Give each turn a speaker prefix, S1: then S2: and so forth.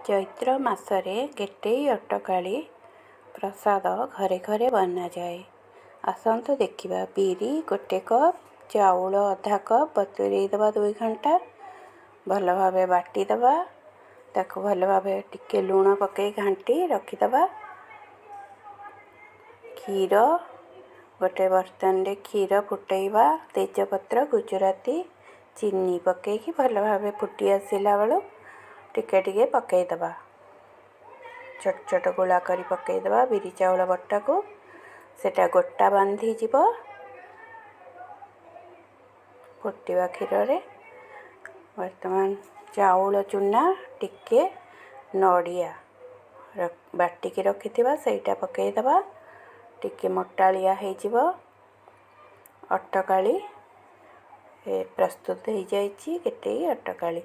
S1: ଚୈତ୍ର ମାସରେ ଗେଟେଇ ଅଟକାଳି ପ୍ରସାଦ ଘରେ ଘରେ ବନାଯାଏ। ଆସନ୍ତୁ ଦେଖିବା। ବିରି 1 କପ୍, ଚାଉଳ ଅଧା କପ୍ ବତୁରେଇ ଦେବା 2 ଘଣ୍ଟା। ଭଲ ଭାବେ ବାଟିଦେବା ତାକୁ, ଭଲ ଭାବେ ଟିକେ ଲୁଣ ପକାଇ ଘାଣ୍ଟି ରଖିଦେବା। କ୍ଷୀର ଗୋଟେ ବର୍ତ୍ତନରେ କ୍ଷୀର ଫୁଟେଇବା। ତେଜପତ୍ର, ଗୁଜୁରାତି, ଚିନି ପକାଇକି ଭଲ ଭାବେ ଫୁଟି ଆସିଲା ବେଳୁ ଟିକେ ଟିକେ ପକାଇଦେବା। ଛୋଟ ଛୋଟ ଗୋଳା କରି ପକାଇଦେବା ବିରି ଚାଉଳ ବଟାକୁ। ସେଇଟା ଗୋଟା ବାନ୍ଧିଯିବ ଫୁଟିବା କ୍ଷୀରରେ। ବର୍ତ୍ତମାନ ଚାଉଳ ଚୁନା, ଟିକେ ନଡ଼ିଆ ବାଟିକି ରଖିଥିବା, ସେଇଟା ପକାଇଦେବା। ଟିକେ ମୋଟାଳିଆ ହେଇଯିବ। ଅଟକାଳି ପ୍ରସ୍ତୁତ ହେଇଯାଇଛି, ଗେଟେଇ ଅଟକାଳି।